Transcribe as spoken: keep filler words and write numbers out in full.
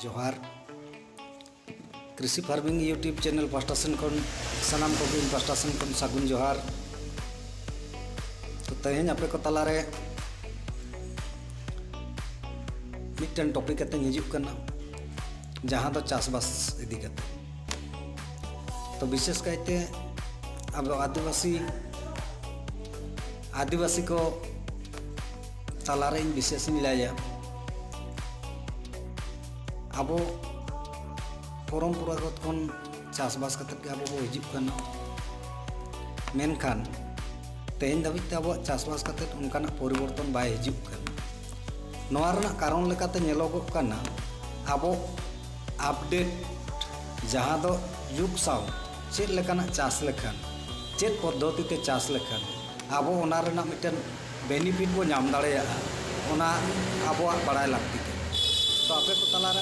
ᱡᱚᱦᱟᱨ᱾ ᱠᱨᱤᱥᱤ farming YouTube channel ᱯᱟᱦᱴᱟ ᱥᱮᱱ ᱠᱷᱚᱱ ᱥᱟᱱᱟᱢ ᱠᱚᱜᱮ ᱤᱧ ᱯᱟᱦᱴᱟ ᱥᱮᱱ ᱠᱷᱚᱱ ᱥᱟᱹᱜᱩᱱ ᱡᱚᱦᱟᱨ᱾ ᱛᱚ, ᱛᱮᱦᱮᱧ ᱟᱯᱮ ᱠᱚ ᱛᱟᱞᱟᱨᱮ ᱢᱤᱫᱴᱮᱱ ᱴᱚᱯᱤᱠ ᱠᱟᱛᱮᱧ ᱦᱤᱡᱩᱜ ᱠᱟᱱᱟ, ᱡᱟᱦᱟᱸ ᱫᱚ ᱪᱟᱥᱵᱟᱥ ᱤᱫᱤ ᱠᱟᱛᱮ᱾ ᱛᱚ, ᱵᱤᱥᱮᱥ ᱠᱟᱭᱛᱮ ᱟᱵᱚ ᱟᱹᱫᱤᱵᱟᱹᱥᱤ, ᱟᱹᱫᱤᱵᱟᱹᱥᱤ ᱠᱚ ᱛᱟᱞᱟᱨᱮ ᱤᱧ ᱵᱤᱥᱮᱥ ᱤᱧ ᱞᱟᱹᱭᱟ, ᱟᱵᱚ ᱯᱚᱨᱚᱢᱯᱚᱨᱟᱜᱚᱛ ᱠᱷᱚᱱ ᱪᱟᱥᱵᱟᱥ ᱠᱟᱛᱮᱫ ᱜᱮ ᱟᱵᱚ ᱵᱚ ᱦᱤᱡᱩᱜ ᱠᱟᱱᱟ, ᱢᱮᱱᱠᱷᱟᱱ ᱛᱮᱦᱮᱧ ᱫᱷᱟᱹᱵᱤᱡ ᱛᱮ ᱟᱵᱚᱣᱟᱜ ᱪᱟᱥᱵᱟᱥ ᱠᱟᱛᱮᱫ ᱚᱱᱠᱟᱱᱟᱜ ᱯᱚᱨᱤᱵᱚᱨᱛᱚᱱ ᱵᱟᱭ ᱦᱤᱡᱩᱜ ᱠᱟᱱᱟ᱾ ᱱᱚᱣᱟ ᱨᱮᱱᱟᱜ ᱠᱟᱨᱚᱱ ᱞᱮᱠᱟᱛᱮ ᱧᱮᱞᱚᱜᱚᱜ ᱠᱟᱱᱟ, ᱟᱵᱚ ᱟᱯᱰᱮᱴ, ᱡᱟᱦᱟᱸ ᱫᱚ ᱡᱩᱜᱽ ᱥᱟᱶ ᱪᱮᱫ ᱞᱮᱠᱟᱱᱟᱜ ᱪᱟᱥ ᱞᱮᱠᱷᱟᱱ, ᱪᱮᱫ ᱯᱚᱫᱽᱫᱷᱚᱛᱤ ᱛᱮ ᱪᱟᱥ ᱞᱮᱠᱷᱟᱱ ᱟᱵᱚ ᱚᱱᱟ ᱨᱮᱱᱟᱜ ᱢᱤᱫᱴᱮᱱ ᱵᱮᱱᱤᱯᱷᱤᱴ ᱵᱚ ᱧᱟᱢ ᱫᱟᱲᱮᱭᱟᱜᱼᱟ, ᱚᱱᱟ ᱟᱵᱚᱣᱟᱜ ᱵᱟᱲᱟᱭ ᱞᱟᱹᱠᱛᱤ ᱠᱟᱱᱟ᱾ ᱛᱚ, ᱟᱯᱮ ᱠᱚ ᱛᱟᱞᱟᱨᱮ